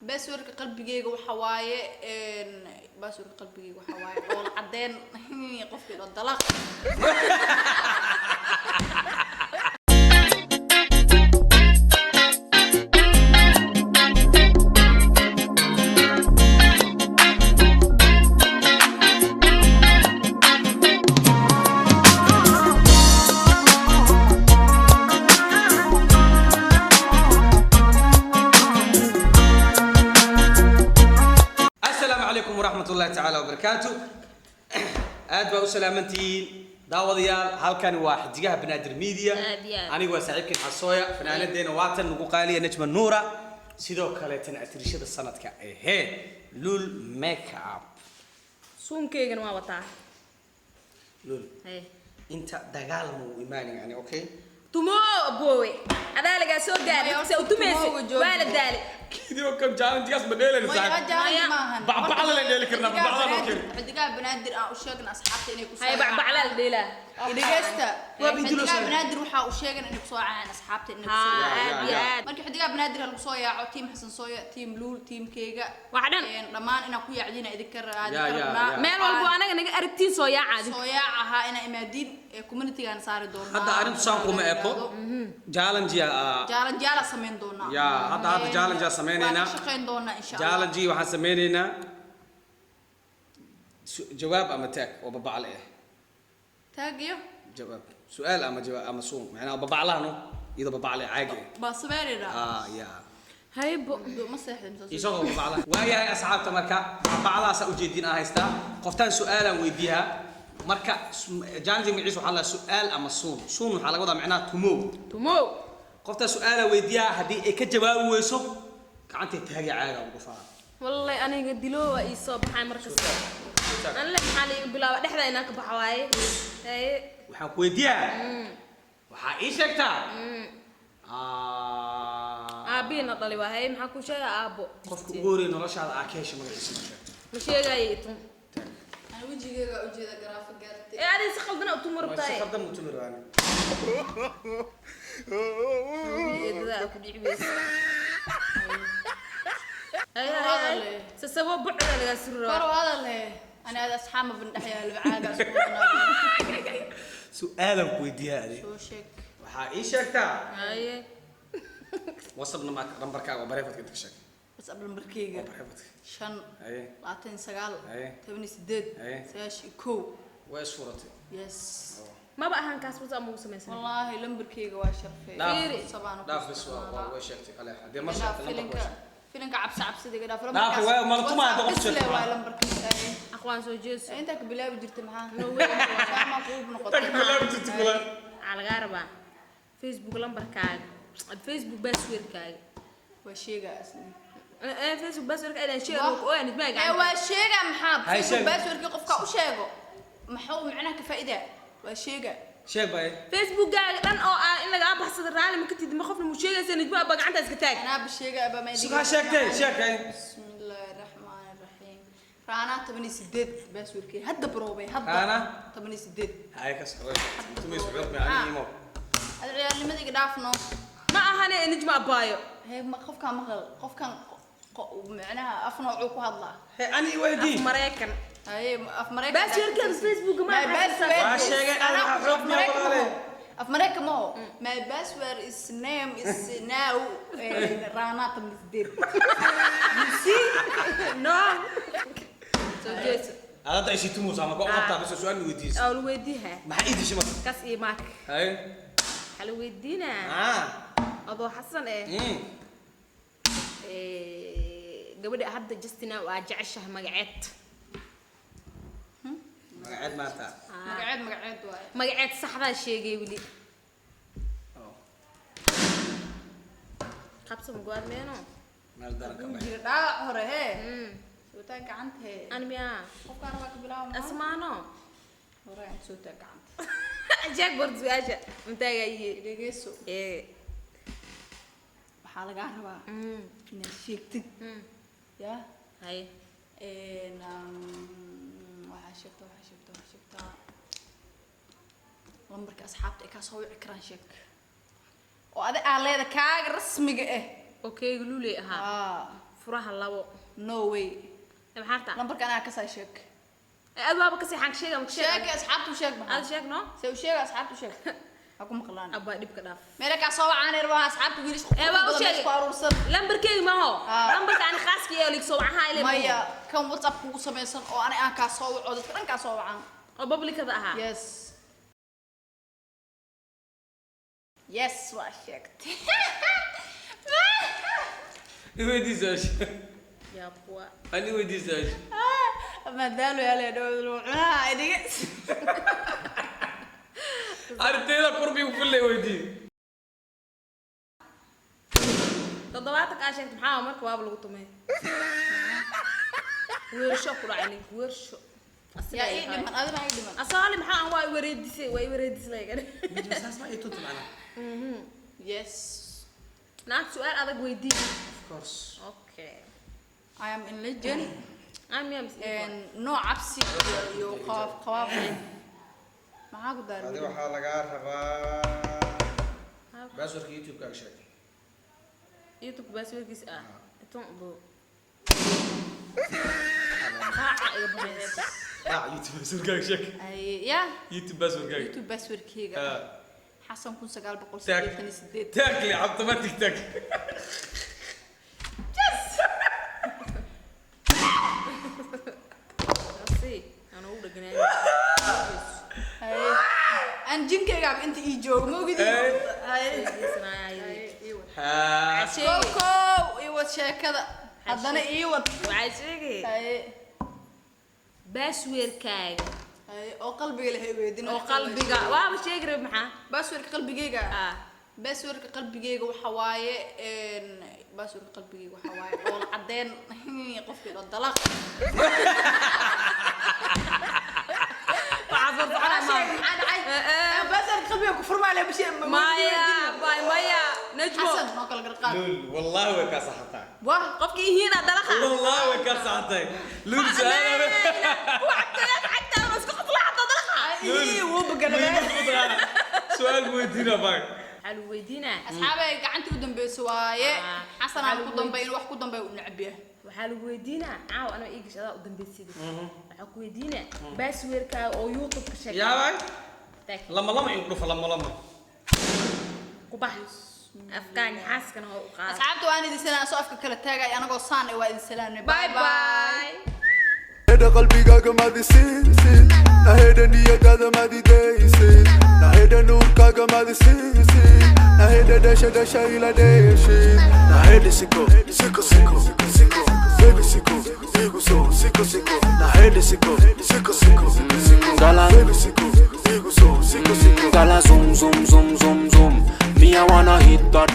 Passwordka qalbigeyga waxa waaye passwordka qalbigeyga waxa waaye dhool cadeen, qofkii dho dalaq. Asalaamu calaykum waraxmat ullahi tacaala wabarakaatu. Aad baa u salaamantihiin, daawadayaal. Halkani waa Xidigaha Banaadir Media. Aad iyo aad. Anigu waa saaxiibkiin Xasooya. Fanaanadeena waatan nagu qaaliya Najma Nuura, sidoo kaleetana atirishada sanadka ehee Lul Makeup. Suunkeygana waa wataa. Lul. Haye. Inta dagaal ma uu imaani yani, okay? Tumo boowe, adaa lagaa soo gaaray Maya, se u tumaysa. tumowga jooji. Waa la daalay. Video kam challenge-gaas ma dheelayna, Maya, saaxiib. challenge Maya. maahan. Bacbacla la dheeli karnaa, Xidigaha bacbacla loo Banaadir- Xidigaha Banaadir aan u sheegna asxaabta inay ku soo Haye, bacbaclaa la dheelaa. Dhegeysta. Waa bidilo Xidigaha sare. Banaadir waxaa u sheegan inay kusoo yaacaan asxaabta, inay kusoo Haa. yaacaan. Aad iyo Ya, ya. aad. Marka Xidigaha Banaadir ha lagu soo yaaco, team Xasan Sooya, team Luul, teamkeyga. Wax dhan. Dhammaan inaan ku yaacdiina idinka Ya, ya, rabnaa. ya. Meel walbo anaga naga aragtiin soo yaacaadi. Soo yaac ahaa inaa imaadiin ee communitygaan saari doonaa. Hadda arrintu saan kuma eko challenge ya. Challenge yaala samayn doonaa. Ya, hadda challenge yaa sameynaynaa. Waan ka shaqayn doonaa insha Allah. Challenge waxaan sameynaynaa jawaab ama taag oo babacle ah. Taag iyo jawaab su-aal ama jawaab ama suun, macnaha babaclahano iyadoo babacle caagi ah. Baa sameynaynaa. Ah, ya. Haybo. Ma seexday mise? Isagoo babacla waayahay. Asxaabta, marka babaclahaasa ujeedin aan haystaa, qoftaan su-aalaan weydiiyaa. Marka challenge magaciisa waxaa la su-aal ama suun. Suun waxaa laga wadaa macnaha tumow. Tumow. Qoftaan su-aalaa weydiiyaa, haddii ay ka jawaabi weyso, gacantay taagay, caaga ugu dhufaa. Wallahi aniga diloowa ii soo baxay markasta. Anle maxaa la igu bilaaba dhexda inaan ka baxa waaye. Haye. Waxaan ku weydiiyaa, waxaa ii sheegtaa Aabihina dhali waa. Haye, maxaa ku sheegaa aabbo? Qofka ugu horreeya noloshaada aa ka hesha magaciisa ma sheegto. Ma sheegaayo itun. Ana wejigeyga ujeeda garaafo gaartay. Ee, adiga si qaldan u tuma Waa si rabtaa. khaldan u tumi rabaan. Eedadaa ku dhici weyse. Haye, haye, haye. Sasabo bucda lagaa suri Kor rabaa. hadal he. Ana aad asxaab ma bandhex yaalo caaga isku wadnaa. Su-aalaan ku weydiiyaa adi. Soo sheeg. Waxaa ii sheegtaa Haye. WhatsApp nambarkaaga oo private-ka inta ka sheeg. WhatsApp lambarkeyga. Oo private-ka. 5 Haye. 29 Haye. 18 Haye. 91. Waa isfuratay. Yes. Maba ahan kaas WhatsApp magu samaysan. Wallaahi lambarkeyga waa sharfay. Dhaaf. Fiiri. WhatsApp-aan ku Dhaaf bis, waa way sheegtay ale haddii mar Dhaaf sheegtay lambarka filinka waa sheegtay. Filinka cabsi cabsida iga dhaaf. Dhaaf, waa maltuma hadda qof isle sheegto. waa lambarkiisa. Aqwaan soo jeeso. Intaa ka bilaabi jirtay maxaa? No way. Sama kuub noqotay. Intaa ka bilaabi jirtay kula. Waxaa lagaa rabaa Facebook lambarkaaga, Facebook passwordkaaga. Waa sheegaa asna. Ee, Facebook passwordka inaan sheego oo aan idmaa Ee, gacanta. waa sheegaa maxaa? Hay, Facebook sheeg. passwordka qofka u sheego maxuu macnaha ka faa'iidaa? Waa sheegaa. Sheeg bay. Facebookkaaga dhan oo ah in lagaa baxsado raali ma ka tidid, ma qofna mu sheegaysa? Nijma baa gacanta iska taag. Anaa sheegaa ba ma. Sugaa sheegtay, sheegay. Bismillaahi raxmaani raxiim. Raana 18 passwordkii hadda baroobay hadda. Raana? 18. Haye, ka soco, tumayso xoog macallin imo. Hada ciyaalnimada iga dhaafno. Ma ahane Nijma abaayo. Hee, ma qofkaan maqal qofkaan macnaha af noocuu ku hadlaa? He, ani weydii. Af Maraykan. Haye, af Maraykan. Passwordkaaga Facebook ma My aha. password Waa is- sheegay, anaa waxaa xoog af miyaa Maraykan ma walaale? ho. Af Maraykan ma ho. My password is name is now Rana 18. You see? No, soo jeeso. Hadda isi tumuus ama ku qabtaa bas su'aal weydiis. Aa, la weydiiha. Maxaa ii dishay marka? Kas iyo maak. Haye. Waxaa la weydiinaa Ah. adoo Xasan eh. Gabadha hadda Justina waa jeceshahay magaceed. Magaceed maanta? Magaceed, magaceed waaye. Magaceed saxdaa sheegay weli. Oh. Qabso ma go-aad meeno. Meel daran ka baxay. Jira dhaawac hore hee. Soo taag gacanta hee. Ani miyaa? Qofkaan waa ka bilaabo maxaa? Asmaano. Hore soo taag gacanta. Sheeg bor su-aasha mataagaye. Dhegeyso. Ee. Waxaa lagaa rabaa inaad sheegtid. Yaa? Haye. Waxaa sheegtaa, waxaa sheegtaa, waxaa sheegtaa lambarka asxaabta ay kaa soo wici karaan, sheeg oo adi aa leeda kaaga rasmiga ah. Okay, luley ahaa. Aa. Furaha 2. No way. Maxaa rabtaa? Lambarka anaa kasay sheeg. Aad waaba kasii xaan sheega ma sheeg. Sheeg asxaabtu sheeg Aad maxaa. sheeg no. Se u sheega asxaabtu sheeg. Ha ku maqlaan. Abaa dhibka dhaaf. Meela kaa soo wacaan rabaa asxaabtu wiilasha Ee, waa u badan sheegay. meesha ku aruursan. Lambarkeyga ma ho. Ah. Lambarka ani khaaskii ee liig soo wacaha ilaa. Maya kan WhatsApp kugu samaysan oo ani aan kaa soo waco dadka dhan kaa soo wacaan. Oo publicada ahaa. Yes. Yes, waa sheegtay. I weydii su-aasha. Yaa kuwa. Ani weydii su-aasha. Maadaalo yaa leedhaw cunaha idhiga. Arintayda kurbigu kulley weydii. 70 kaa sheegtay maxaa marka waaba lagu tumay. Weersho ku dhacay ninka weersho. Yaa ii dhiman adina ii dhiman. Asaali maxaa aan waa i wareedisay waa i wareedisay laga. Saas ma ii tunta macnaha. Yes. Naag su'aal adag weydii. Of course. Okay. I am in legend. I'm yams. And no cabsi iyo qawaaf qawaaf. Maxaa ku Adi daaray? waxaa lagaa rabaa Passwordka YouTube-kaaga sheeg. YouTube passwordkiisa ah. Intuu buu. Qaaca iga baxay. Ah, YouTube passwordkaaga sheeg. Ay ya YouTube passwordkaaga. YouTube passwordkeyga. Ah. Xasan 1988. Taakli automatic taag. Si, aan ugu dheganaay. Ay aan jinkeyga inta ii joogo ma ogidin. Ay. Ay. Geesanaya. Ha. Kow kow ii wad sheekada. Haddana ii wad. Waxay sheegay Ay passwordkaaga ay oo qalbiga leh weydin. oo qalbiga waaba sheegi rabay maxaa? Passwordka qalbigeyga. Ah. Passwordka qalbigeyga waxa waaye een passwordka qalbigeyga waxa waaye oo cadeen qofkii dhan dalaq. Waxaa soo soconaya Maxaa ma. dhacay? Passwordka qalbiga ku furmaa leh bishii Maya, bay maya, Najmo. Xasan noo kala garqaad. Lul, wallahi way kaa saxatay. Wah. Qofkii ihiina dalaqa. Wallahi way kaa saxatay. Lul su'aal. Ii wuu bagalabay. Su'aal weydiina baa. Waxaa lagu weydiinaa. Asxaabay gacanta u dambayso waaye. Ah. Xasan aan ku dambeyn wax ku dambeey u neceb yahay. Waxaa lagu weydiinaa caawa anoo ii gashay adaa u dambaysid. Waxaa ku weydiinaa passwordkaaga oo YouTube-ka sheeg. Yaa waay. Taag. Lama lama igu dhufa lama lama. Ku bax. Afkaaga xaaskana hor u qaad. Asxaabta waan idin salaam soo afka kala taagay anagoo saan waa idin salaamnay. Bye bye. Naheda qalbigaaga maadi siisid, naheda niyadaada maadi daysid, naheda nuurkaaga maadi siisid, naheda dhasha dhasha ila dheeshid. Naheda siko, siko siko, siko, baby siko, igu soo siko siko. Naheda siko, siko siko, siko, baby siko, igu soo siko siko. Gala zoom zoom zoom zoom zoom. Me I wanna hit that.